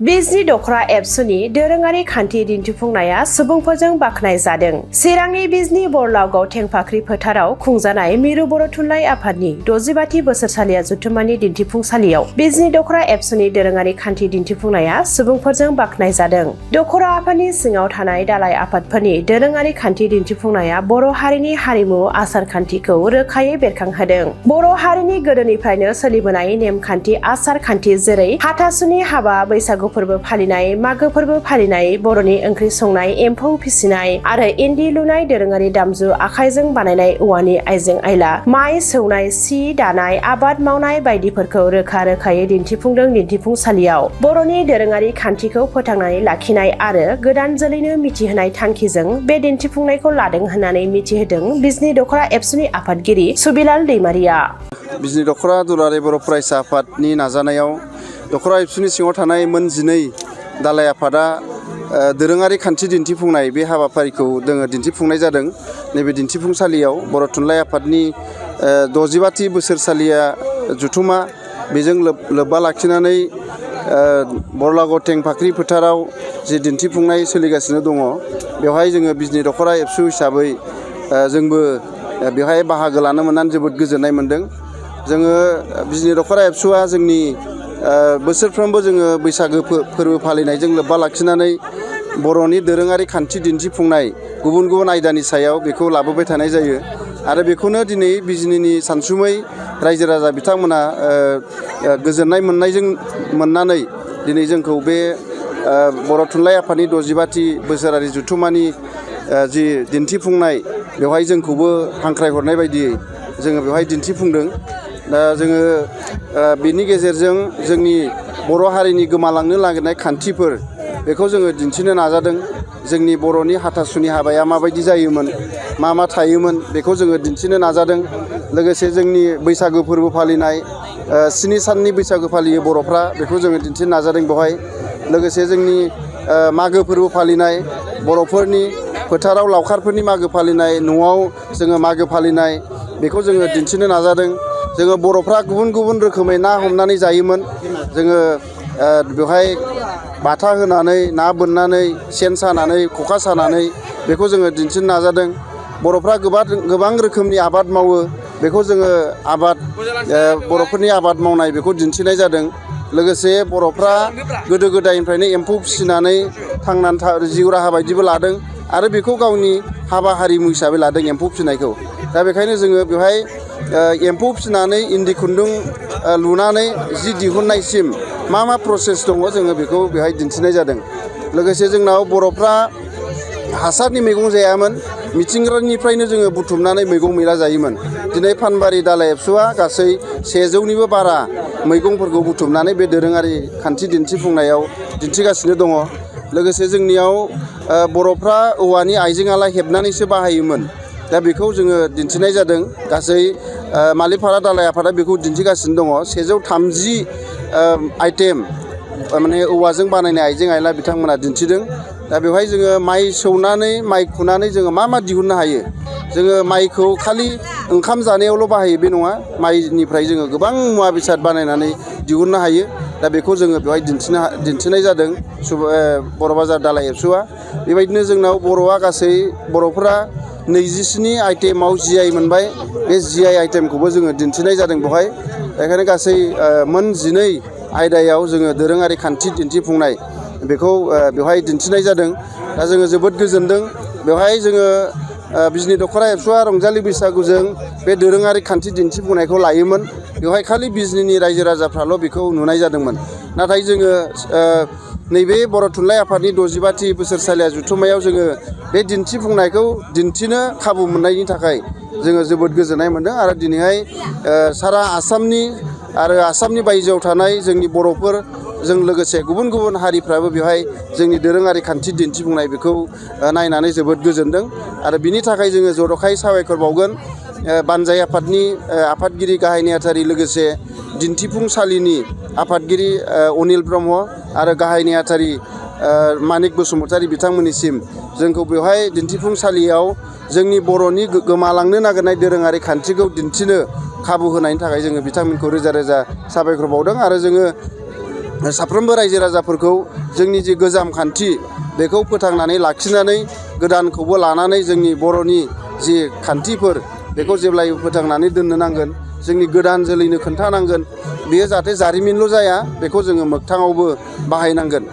बिजनि दख'रा एबसुनि दोरोङारि खान्थि दिन्थिफुंनाया सुबुंफोरजों बाख्नाय जादों। चिरांनि बिजनि बरलागाव थेंफाख्रि फोथाराव खुंजानाय मिरु बर' थुनलाइ आफादनि 65थि बोसोरसालिया जथुम्मानि दिन्थिफुंसालियाव बिजनि दख'रा एबसुनि दोरोङारि खान्थि दिन्थिफुंनाया सुबुंफोरजों बाख्नाय जादों। दख'रा आफादनि सिङाव थानाय दालाइ आफादफोरनि दोरोङारि खान्थि दिन्थिफुंनाया बर' हारिनि हारिमु आसार खान्थिखौ रोखायै बेरखांहोदों। बर' हारिनि गोदोनिफ्रायनो सोलिबोनाय नेमखान्थि आसार खान्थि जेरै हाथासुनि हाबा, बैसागु फोरबो फालिनाय, मागो फोरबो फालिनाय, बर'नि ओंख्रि संनाय, एम्फौ फिसिनाय आरो इन्दि लुनाय, दोरोङारि दामजु आखाइजों बानायनाय औवानि आइजें आइला, माइ सौनाय, सि दानाय, आबाद मावनाय बायदिफोरखौ रोखा रोखायै दिन्थिफुंदों। दिन्थिफुंसालियाव बर'नि दोरोङारि खान्थिखौ फोथांनानै लाखिनाय आरो गोदान जोलैनो मिथिहोनाय थांखिजों बे दिन्थिफुंनायखौ लादों होननानै मिथिहोदों बिजनि दख'रा एबसुनि आफादगिरि सुबिलाल दैमारिया। बिजनि दख'रा दुलाराय बर' फरायसा आफादनि नाजानायाव दख'रा एबसुनि सिङाव थानाय मोन 12 दालाइ आफादा दोरोङारि खान्थि दिन्थिफुंनाय बे हाबाफारिखौ दिन्थिफुंनाय जादों। नैबे दिन्थिफुंसालियाव बर' थुनलाइ आफादनि 65थि बोसोरसालिया जथुम्मा बेजों लोब्बा लाखिनानै बरलागाव थेंफाख्रि फोथाराव जि दिन्थिफुंनाय सोलिगासिनो दङ, बेवहाय जोङो बिजनि दख'रा एबसु हिसाबै जोंबो बेवहाय बाहागो लानो मोननानै जोबोद गोजोननाय मोन्दों। जोङो बिजनि दख'रा एबसुआ जोंनि बोसोरफ्रोमबो जोङो बैसागो फोरबो फालिनायजों लोब्बा लाखिनानै बर'नि दोरोङारि खान्थि दिन्थिफुंनाय गुबुन गुबुन आयदानि सायाव बेखौ लाबोबाय थानाय जायो आरो बेखौनो दिनै बिजनिनि सानसुमै रायजो राजा बिथांमोना गोजोननाय मोननानै दिनै जोंखौ बे बर' थुनलाइ आफादनि 65थि बोसोरारि जथुम्मानि जि दिन्थिफुंनाय बेवहाय जोंखौबो हांख्रायहरनाय बायदियै जोङो बेवहाय दिन्थिफुंदों। दा जोङो बेनि गेजेरजों जोंनि बर' हारिनि गोमालांनो नागिरनाय खान्थिफोर बेखौ जोङो दिन्थिनो नाजादों। जोंनि बर'नि हाथासुनि हाबाया माबायदि जायोमोन, मा थायोमोन, बेखौ जोङो दिन्थिनो नाजादों। लोगोसे जोंनि बैसागो फोरबो फालिनाय 7 साननि बैसागो फालियो बर'फ्रा, बेखौ जोङो दिन्थिनो नाजादों बेवहाय। लोगोसे जोंनि मागो फोरबो फालिनाय बर'फोरनि फोथाराव लावखारफोरनि मागो फालिनाय, न'आव जोङो मागो फालिनाय, बेखौ जोङो दिन्थिनो नाजादों। जोङो बर'फ्रा गुबुन गुबुन रोखोमै ना हमनानै जायोमोन। जोङो बेवहाय बाथा होनानै, ना बोननानै, सेन सानानै, खखा सानानै बेखौ जोङो दिन्थिनो नाजादों। बर'फ्रा गोबां रोखोमनि आबाद मावो, बेखौ जोङो बर'फोरनि आबाद मावनाय बेखौ दिन्थिनाय जादों। लोगोसे बर'फ्रा गोदो गोदायनिफ्रायनो एम्फौ फिसिनानै थांनानै जिउ राहा बायदिबो लादों आरो बेखौ गावनि हाबा हारिमु हिसाबै लादों एम्फौ फिसिनायखौ। दा बेखायनो जोङो बेवहाय एम्फौ फिसिनानै इन्दि खुन्दुं लुनानै जि दिहुननायसिम मा प्रसेस दङ जोङो बेखौ बेवहाय दिन्थिनाय जादों। लोगोसे जोंनाव बर'फ्रा हासारनि मैगं जायामोन, मिथिंगानिफ्रायनो जोङो बुथुमनानै मैगं मैला जायोमोन। दिनै फानबारि दालाइ एबसुआ गासै 100निबो बारा मैगंफोरखौ बुथुमनानै बे दोरोङारि खान्थि दिन्थिफुंनायाव दिन्थिगासिनो दङ। लोगोसे जोंनियाव बर'फ्रा औवानि आइजें आइला हेबनानैसो बाहायोमोन। दा बेखौ जोङो दिन्थिनाय जादों। गासै मालिपारा दालाइ आफादा बेखौ दिन्थिगासिनो दङ। 130 आइटेम माने औवाजों बानायनाय आइजें आइला बिथांमोना दिन्थिदों। दा बेवहाय जोङो माइ सौनानै, माइ खुनानै जोङो मा दिहुननो हायो। जोङो माइखौ खालि ओंखाम जानायावल' बाहायो बे नङा, माइनिफ्राय जोङो गोबां मुवा बेसाद बानायनानै दिहुननो हायो। दा बेखौ जोङो बेवहाय दिन्थिनाय जादों बर' बाजार दालाइ एबसुआ। बेबायदिनो जोंनाव बर'फोरा 27 आइटेमाव GI मोनबाय। बे GI आइटेमखौबो जोङो दिन्थिनाय जादों बेवहाय। बेखायनो गासै मोन 12 आयदायाव जोङो दोरोङारि खान्थि दिन्थिफुंनाय बेखौ बेवहाय दिन्थिनाय जादों। दा जोङो जोबोद गोजोनदों। बेवहाय जोङो बिजनि दख'रा एबसुआ रंजालि बैसागुजों बे दोरोङारि खान्थि दिन्थिफुंनायखौ लायोमोन। बेवहाय खालि बिजनिनि रायजो राजाफ्राल' बेखौ नुनाय जादोंमोन। नाथाय जोङो नैबे बर' थुनलाइ आफादनि 65थि बोसोरसालिया जथुम्मायाव जोङो बे दिन्थिफुंनायखौ दिन्थिनो खाबु मोननायनि थाखाय जोङो जोबोद गोजोननाय मोन्दों। आरो दिनैहाय सारा आसामनि आरो आसामनि बायजोआव थानाय जोंनि बर'फोरजों लोगोसे गुबुन गुबुन हारिफ्राबो बेवहाय जोंनि दोरोङारि खान्थि दिन्थिफुंनाय बेखौ नायनानै जोबोद गोजोनदों। आरो बिनि थाखाय जोङो जर'खायै साबायखर बावगोन बानजाय आफादनि आफादगिरि गाहाय नेहाथारि, लोगोसे दिन्थिफुंसालिनि आफादगिरि अनिल ब्रह्म आरो गाहाय नेहाथारि मानिक बसुमतारी बिथांमोननिसिम जोंखौ बेवहाय दिन्थिफुंसालियाव जोंनि बर'नि गोमालांनो नागिरनाय दोरोङारि खान्थिखौ दिन्थिनो खाबु होनायनि थाखाय जोङो बिथांमोनखौ रोजा रोजा साबायखर बावदों। आरो जोङो साफ्रोमबो रायजो राजाफोरखौ जोंनि जि गोजाम खान्थि बेखौ फोथांनानै लाखिनानै गोदानखौबो लानानै जोंनि बर'नि जि खान्थिफोर बेखौ जेब्लायबो फोथांनानै दोननो नांगोन। जोंनि गोदान जोलैनो खोन्थानांगोन बेयो जाहाथे जारिमिनल' जाया बेखौ जोङो मोगथाङावबो बाहायनांगोन।